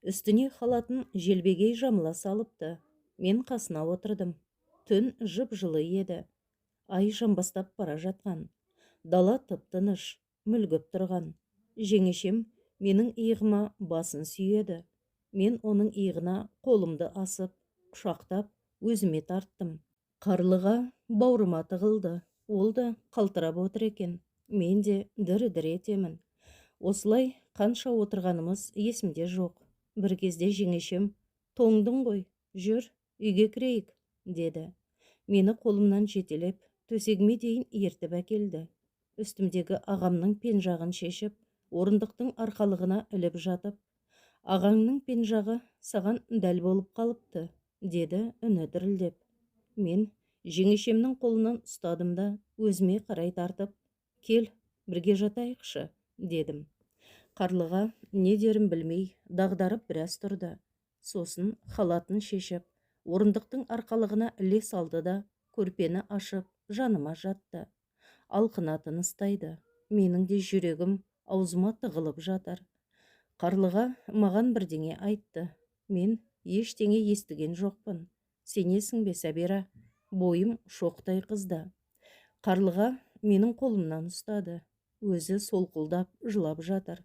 Үстіне халатын желбегей жамыла салыпты. Мен қасына отырдым. Түн жып-жылы еді. Ай жамбастап бара жатқан. Дала тып-тыныш, мүлгіп тұрған. Жеңешем менің иығыма басын сүйеді. Мен оның иығына қолымды асып, құшақтап, өзіме тарттым. Қарлыға бауырыма тығылды. Ол да қалтырап отыр екен. Мен де дір-дір етемін. Осылай қанша отырғанымыз есімде жоқ. Бір кезде жеңешем, «Тоңдың ғой, жүр, үйге кірейік», деді. Мені қолымнан жетелеп, төсегіме дейін ертіп әкелді. Үстімдегі ағамның пенжағын шешіп, орындықтың арқалығына іліп жатып, «Ағаңның пенжағы саған дәл болып қалыпты», деді үні дірілдеп. Мен жеңешемнің қолынан ұстадым да, өзіме қарай тартып, «Кел, бірге жатайықшы», дедім. Қарлыға не дерін білмей, дағдарып біраз тұрды. Сосын халатын шешіп, орындықтың арқалығына іле салды да, көрпені ашып, жаныма жатты. Алқына тыныстайды. Менің де жүрегім аузыма тығылып жатар. Қарлыға маған бірдеңе айтты. Мен ештеңе естіген жоқпын. Сенесің бе, Сәбира? Бойым шоқтай қызды. Қарлыға менің қолымнан ұстады. Өзі солқылдап жылап жатыр.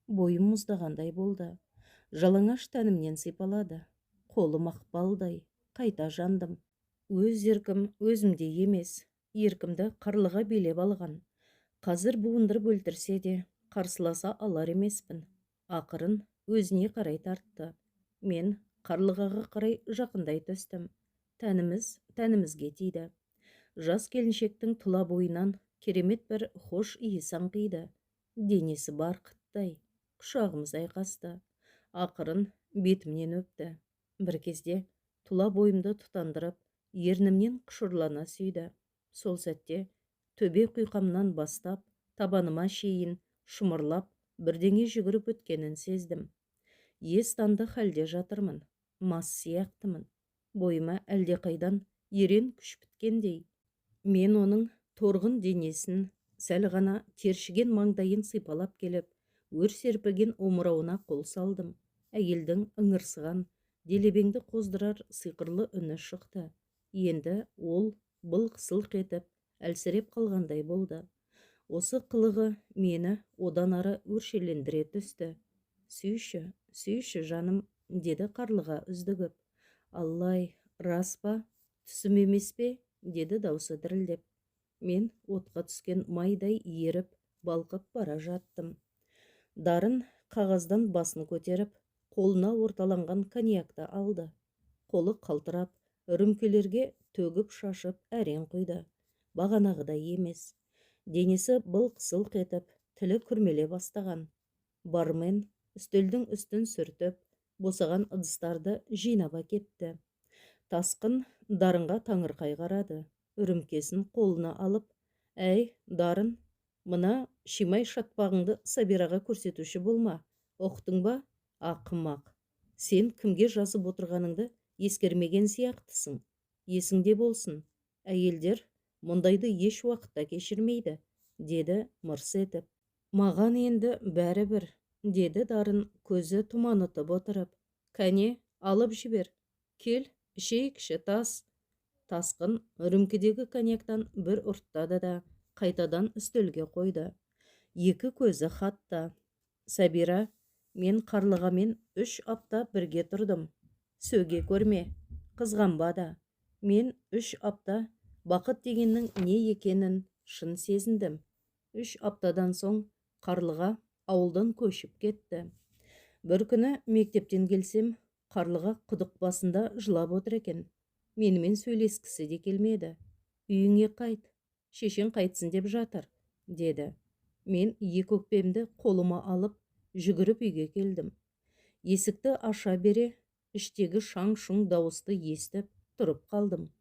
Бойым мұздағандай болды. Жалаңаш тәнімнен сипалады. Қолы мақпалдай. Қайта жандым. Өз еркім өзімде емес. Еркімді қарлыға билеп алған. Қазір буындырып өлтірсе де, қарсыласа алар емеспін. Ақырын өзіне қарай тартты. Мен қарлығаға қарай жақындай түстім. Тәніміз тәнімізге тиді. Жас келіншектің тұла бойынан керемет бір хош иіс аңқиды. Денесі барқыттай. Құшағымыз айқасты. Ақырын бетімнен өпті. Бір кезде тұла бойымды тұтандырып, ернімнен құшырлана сүйді. Сол сәтте төбе құйқамнан бастап, табаныма шейін шымырлап, бірдеңе жүгіріп өткенін сездім. Ес танды халде жатырмын, мас сияқтымын. Бойыма әлдеқайдан ерен күш біткендей. Мен оның торғын денесін, сәл ғана тершіген маңдайын сипалап келіп, өр серпіген омырауына қол салдым. Әйелдің ыңырсыған, делебеңді қоздырар сиқырлы үні шықты. Енді ол былқ-сылқ етіп, әлсіреп қалғандай болды. Осы қылығы мені одан ары өршелендіре түсті. «Сүйші, сүйші, жаным», деді қарлыға үздігіп. «Аллай, рас па? Түсім емес пе?» деді даусы дірілдеп. Мен отқа түскен майдай еріп, балқып бара жаттым. Дарын қағаздан басын көтеріп, қолына орталанған коньякты алды. Қолы қалтырап, рүмкелерге төгіп шашып әрең құйды. Бағанағыдай емес. Денесі былқ-сылқ етіп, тілі күрмеле бастаған. Бармен үстелдің үстін сүртіп, босаған ыдыстарды жинап әкетті. Тасқын Дарынға таңырқай қарады. Үрімкесін қолына алып, «Әй, Дарын, мына шимай шатпағыңды Сабираға көрсетуші болма, ұқтың ба? Ақымақ. Сен кімге жазып отырғаныңды ескермеген сияқтысың. Есіңде болсын, әйелдер мұндайды еш уақытта кешірмейді», деді мырс етіп. «Маған енді бәрібір», деді Дарын көзі тұманытып отырып. «Кәне, алып жібер. Кел, ішейікші, тас». Тасқын рүмкедегі коньяктан бір ұрттады да, қайтадан үстелге қойды. Екі көзі хатта. «Сәбира, мен Қарлығамен 3 апта бірге тұрдым. Сөге көрме, қызғанба да. Мен 3 апта бақыт дегеннің не екенін шын сезіндім. 3 аптадан соң Қарлыға ауылдан көшіп кетті. Бір күні мектептен келсем, Қарлыға құдық басында жылап отыр екен. Менімен сөйлескісі де келмеді. Үйіңе қайт, шешең қайтсын деп жатыр», деді. Мен екі өкпемді қолыма алып, жүгіріп үйге келдім. Есікті аша бере, іштегі шаң-шұң дауысты естіп, тұрып қалдым.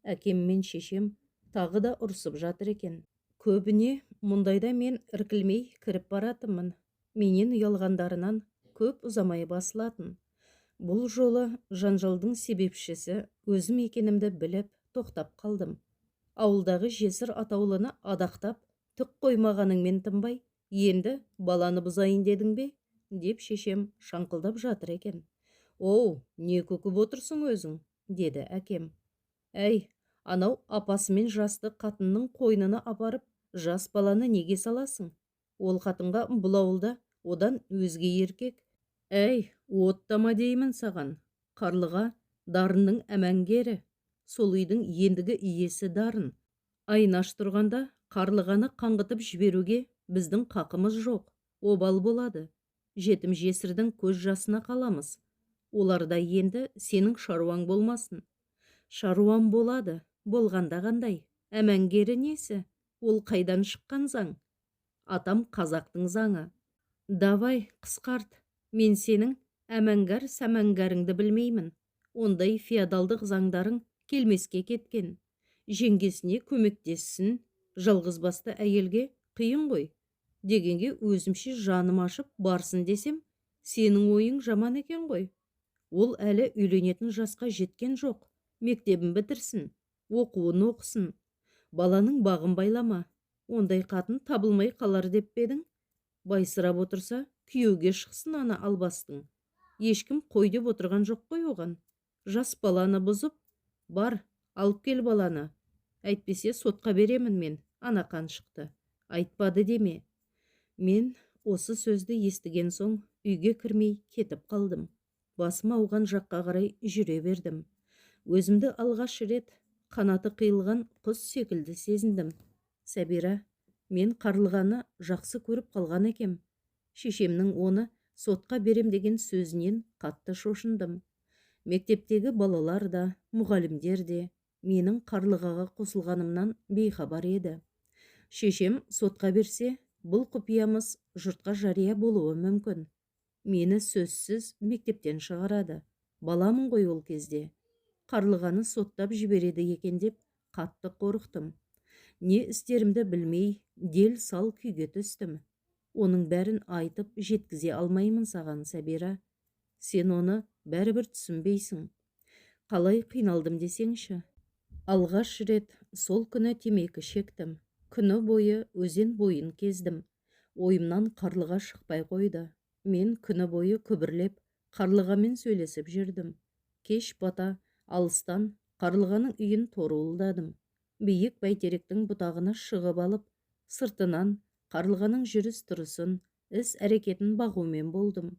Әкем мен шешем тағы да ұрсып жатыр екен. Көбіне мұндайда мен іркілмей кіріп баратынмын. Менен ұялғандарынан көп ұзамай басылатын. Бұл жолы жанжалдың себепшісі өзім екенімді біліп, тоқтап қалдым. Ауылдағы жесір атаулыны адақтап, түк қоймағаныңмен тынбай, енді баланы бұзайын дедің бе? Деп шешем шаңқылдап жатыр екен. «Оу, не көкіп отырсың өзің?» деді әкем. «Әй, Анау апасымен жасты қатынның қойнына апарып, жас баланы неге саласың? Ол қатынға бұл ауылда одан өзге еркек. Әй, оттама деймін саған. Қарлыға Дарынның әмәнгері. Сол үйдің ендігі иесі Дарын. Айнаш тұрғанда Қарлығаны қаңғытып жіберуге біздің қақымыз жоқ. Обал болады. Жетім жесірдің көз жасына қаламыз. Оларда енді сенің шаруаң болмасын. Шаруам болады. Болғанда қандай? Әмәнгері несі? Ол қайдан шыққан заң? Атам қазақтың заңы. Давай, қысқарт. Мен сенің әмәнгар сәмәнгәріңді білмеймін. Ондай феодалдық заңдарың келмеске кеткен. Жеңгесіне көмектессін, жалғызбасты әйелге қиын ғой. Дегенге өзімше жаным ашып барсын десем, сенің ойың жаман екен ғой. Ол әлі үйленетін жасқа жеткен жоқ. Мектебін бітірсін, оқуын оқысын. Баланың бағын байлама. Ондай қатын табылмай қалар деп пе едің? Байсырап отырса, күйеуге шықсын ана албастың. Ешкім қой деп отырған жоқ қой оған. Жас баланы бұзып, бар, алып кел баланы. Әйтпесе сотқа беремін мен, ана қаншықты. Айтпады деме. Мен осы сөзді естіген соң үйге кірмей кетіп қалдым. Басым ауған жаққа қарай жүре бердім. Өзімді алғаш рет қанаты қиылған құс секілді сезіндім. Сәбира, мен Қарлығаны жақсы көріп қалған екем. Шешемнің оны сотқа берем деген сөзінен қатты шошындым. Мектептегі балалар да, мұғалімдер де менің Қарлығаға қосылғанымнан бейхабар еді. Шешем сотқа берсе, бұл құпиямыз жұртқа жария болуы мүмкін. Мені сөзсіз мектептен шығарады. Баламын ғой ол кезде. Қарлығаны соттап жібереді екен деп қатты қорықтым. Не істерімді білмей, дел сал күйге түстім. Оның бәрін айтып жеткізе алмаймын саған, Сәбира. Сен оны бәрібір түсінбейсің. Қалай қиналдым десеңші. Алғаш рет сол күні темекі шектім. Күні бойы өзен бойын кездім. Ойымнан Қарлыға шықпай қойды. Мен күні бойы күбірлеп, Қарлығамен сөйлесіп жүрдім. Кеш бата алыстан Қарлығаның үйін торуылдадым. Биік бәйтеректің бұтағына шығып алып, сыртынан Қарлығаның жүріс-тұрысын, іс-әрекетін бағумен болдым.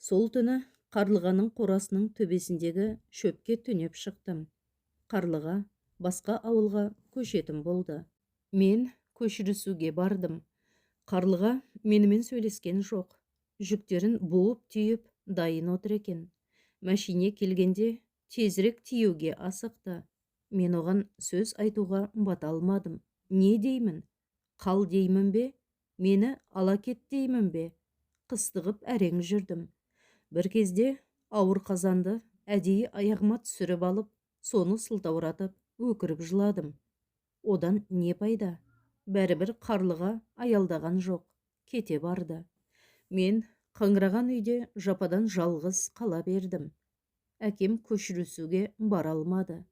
Сол түні Қарлығаның қорасының төбесіндегі шөпке түнеп шықтым. Қарлыға басқа ауылға көшетін болды. Мен көшірісуге бардым. Қарлыға менімен сөйлескен жоқ. Жүктерін буып-түйіп дайын отыр екен. Мәшине келгенде тезірек тиеуге асықты. Мен оған сөз айтуға бата алмадым. Не деймін? Қал деймін бе? Мені ала кет деймін бе? Қыстығып әрең жүрдім. Бір кезде ауыр қазанды әдейі аяғыма түсіріп алып, соны сылтауратып өкіріп жыладым. Одан не пайда? Бәрібір Қарлыға аялдаған жоқ, кете барды. Мен қаңыраған үйде жападан жалғыз қала бердім. Әкем көшірісуге бара алмады.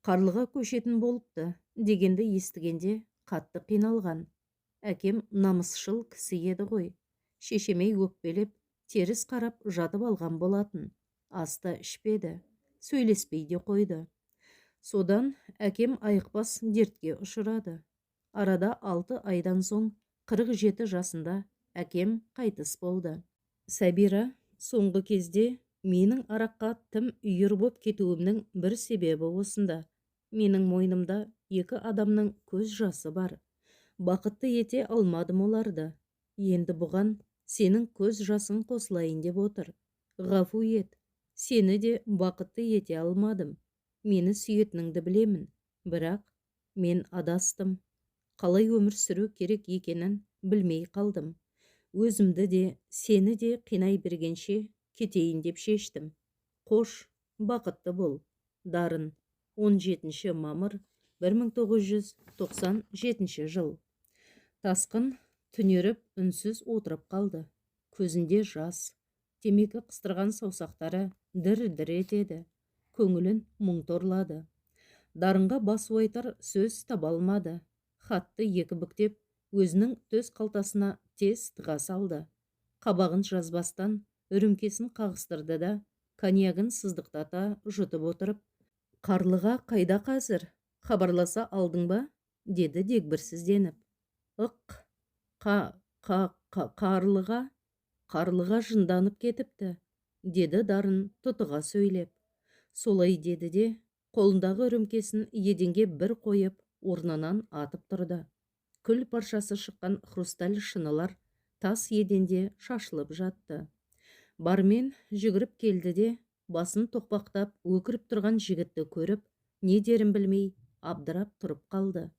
Қарлыға көшетін болыпты дегенді естігенде қатты қиналған. Әкем намысшыл кісі еді ғой. Шешеме өкпелеп, теріс қарап жатып алған болатын. Аста ішпеді, сөйлеспей де қойды. Содан әкем айықпас дертке ұшырады. Арада 6 айдан соң 47 жасында әкем қайтыс болды. Сәбира, соңғы кезде менің араққа тым үйір боп кетуімнің бір себебі осында. Менің мойнымда 2 адамның көз жасы бар. Бақытты ете алмадым оларды. Енді бұған сенің көз жасың қосылайын деп отыр. Ғафу ет, сені де бақытты ете алмадым. Мені сүйетініңді білемін, бірақ мен адастым. Қалай өмір сүру керек екенін білмей қалдым. Өзімді де, сені де қинай бергенше кетейін деп шештім. Қош, бақытты бол. Дарын, 17 мамыр 1997 жыл. Тасқын түнеріп үнсіз отырып қалды. Көзінде жас, темекі қыстырған саусақтары дір-дір етеді. Көңілін мұң торлады. Дарынға басу айтар сөз таба алмады. Хатты екі бүктеп, өзінің төс қалтасына тез тыға салды. Қабағын жазбастан үрімкесін қағыстырды да, коньягын сыздықтата жұтып отырып, Қарлыға қайда қазір? Хабарласа алдың ба? Деді дегбірсізденіп. Ық, қарлыға, қарлыға жынданып кетіпті, деді Дарын тұтыға сөйлеп. Солай деді де, қолындағы рүмкесін еденге бір қойып, орнынан атып тұрды. Күл паршасы шыққан хрусталь шынылар тас еденде шашылып жатты. Бармен жүгіріп келді де, басын тоқпақтап өкіріп тұрған жігітті көріп, не дерін білмей абдырап тұрып қалды.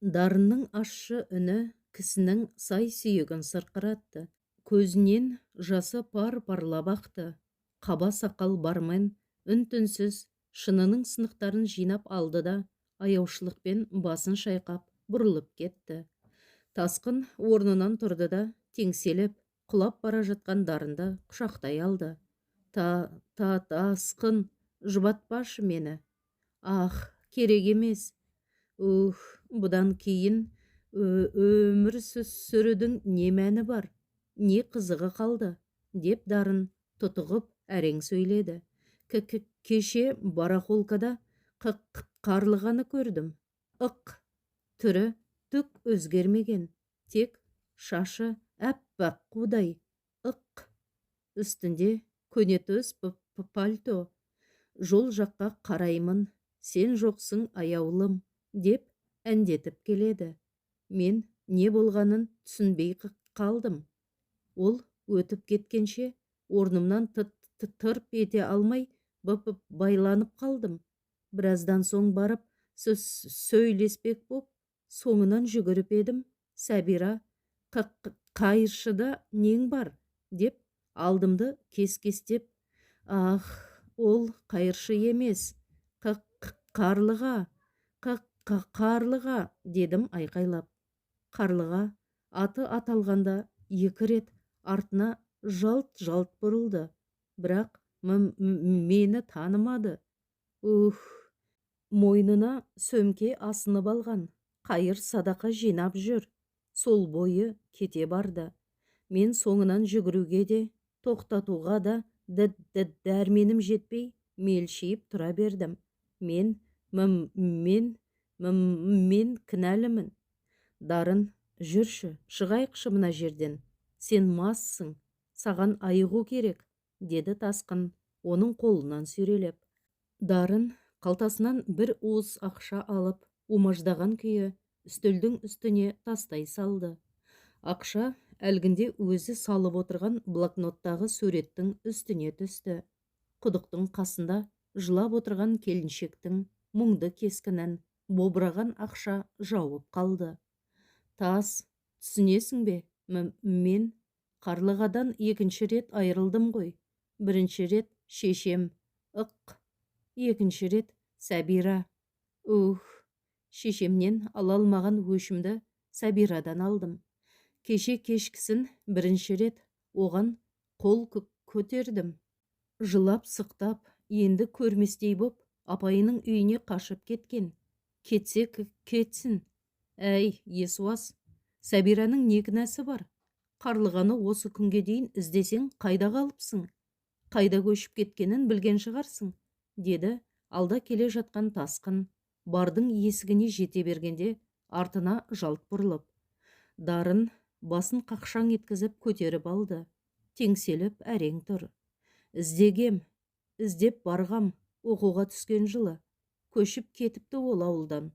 Дарынның ащы үні кісінің сай сүйегін сырқыратты. Көзінен жасы пар-парлап ақты. Қаба сақал бармен үн-түнсіз шынының сынықтарын жинап алды да, аяушылықпен басын шайқап бұрылып кетті. Тасқын орнынан тұрды да, теңселіп, құлап бара жатқан Дарынды құшақтай алды. Та, Тасқын, жұбатпашы мені. Ах, керек емес. Ух, бұдан кейін өмір сүрудің не мәні бар, не қызығы қалды, деп Дарын тұтығып әрең сөйледі. Кеше барахолкада қарлығаны көрдім. Ық, түрі түк өзгермеген, тек шашы әппақ қудай. Ық, үстінде көнетоз пальто. Жол жаққа қараймын, сен жоқсың, аяулым, деп әндетіп келеді. Мен не болғанын түсінбей қалдым. Ол өтіп кеткенше орнымнан тырп ете алмай байланып қалдым. Біраздан соң барып сөйлеспек боп, соңынан жүгіріп едім, Сәбира, «Қайыршыда нең бар?» деп алдымды кес-кестеп. Ах, ол қайыршы емес, қарлыға, қарлыға, дедім айқайлап. Қарлыға аты аталғанда екі рет артына жалт-жалт бұрылды, бірақ мені танымады. Ух, мойнына сөмке асынып алған, қайыр садақа жинап жүр. Сол бойы кете барды. Мен соңынан жүгіруге де, тоқтатуға да дәрменім жетпей, мелшиіп тұра бердім. Мен, мен, мен кінәлімін. Дарын, жүрші, шығайықшы мына жерден. Сен массың, саған айығу керек, деді Тасқын оның қолынан сүйрелеп. Дарын қалтасынан бір уыс ақша алып, умаждаған күйі үстелдің үстіне тастай салды. Ақша әлгінде өзі салып отырған блокноттағы суреттің үстіне түсті. Құдықтың қасында жылап отырған келіншектің мұңды кескінін бобыраған ақша жауып қалды. Тас, түсінесің бе, мен қарлығадан екінші рет айырылдым ғой. Бірінші рет шешем, ық, екінші рет Сәбира. Ух, шешемнен ала алмаған өшімді Сәбирадан алдым. Кеше кешкісін бірінші рет оған қол көтердім. Жылап сықтап, енді көрместей боп, апайының үйіне қашып кеткен. Кетсе кетсін. Әй, есуас, Сәбираның не кінәсі бар? Қарлығаны осы күнге дейін іздесең, қайда қалыпсың? Қайда көшіп кеткенін білген шығарсың, деді алда келе жатқан Тасқын. Бардың есігіне жете бергенде артына жалт бұрылып. Дарын басын қақшаң еткізіп көтеріп алды. Теңселіп әрең тұр. Іздегем, іздеп барғам, оқуға түскен жылы. Көшіп кетіпті ол ауылдан.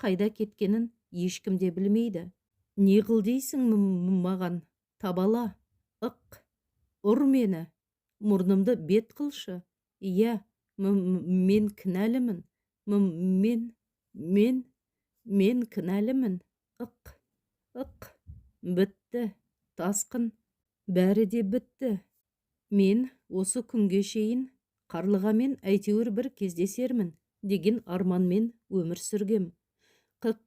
Қайда кеткенін ешкім де білмейді. Не қыл дейсің маған? Табала, ық, ұр мені, мұрнымды бет қылшы. Иә, мен кінәлімін. Мен кінәлімін. Ық, ық, бітті, Тасқын, бәрі де бітті. Мен осы күнге шейін қарлығамен әйтеуір бір кездесермін деген арманмен өмір сүргем.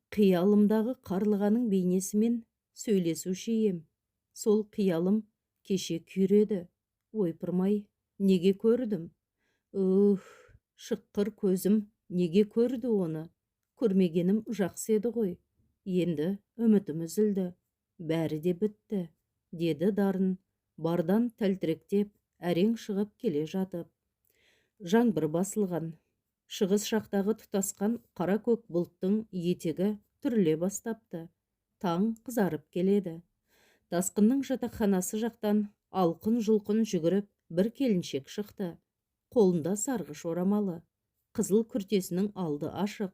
Қиялымдағы қарлығаның бейнесімен сөйлесуші ем. Сол қиялым кеше күйреді. Ойпырмай, неге көрдім? Ух, шыққыр көзім неге көрді оны? Көрмегенім жақсы еді ғой. Енді үмітім үзілді. Бәрі де бітті, деді Дарын бардан тәлтіректеп әрең шығып келе жатып. Жаңбыр басылған. Шығыс жақтағы тұтасқан қара көк бұлттың етегі түріле бастапты. Таң қызарып келеді. Тасқынның жатақханасы жақтан алқын-жұлқын жүгіріп бір келіншек шықты. Қолында сарғыш орамалы. Қызыл күртесінің алды ашық.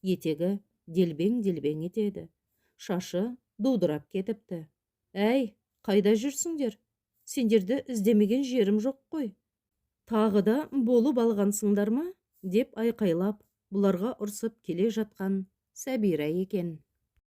Етегі делбең-делбең етеді. Шашы дудырап кетіпті. Әй, қайда жүрсіңдер? Сендерді іздемеген жерім жоқ қой. Тағы да болып алғансыңдар ма? Деп айқайлап, бұларға ұрсып келе жатқан Сәбира екен.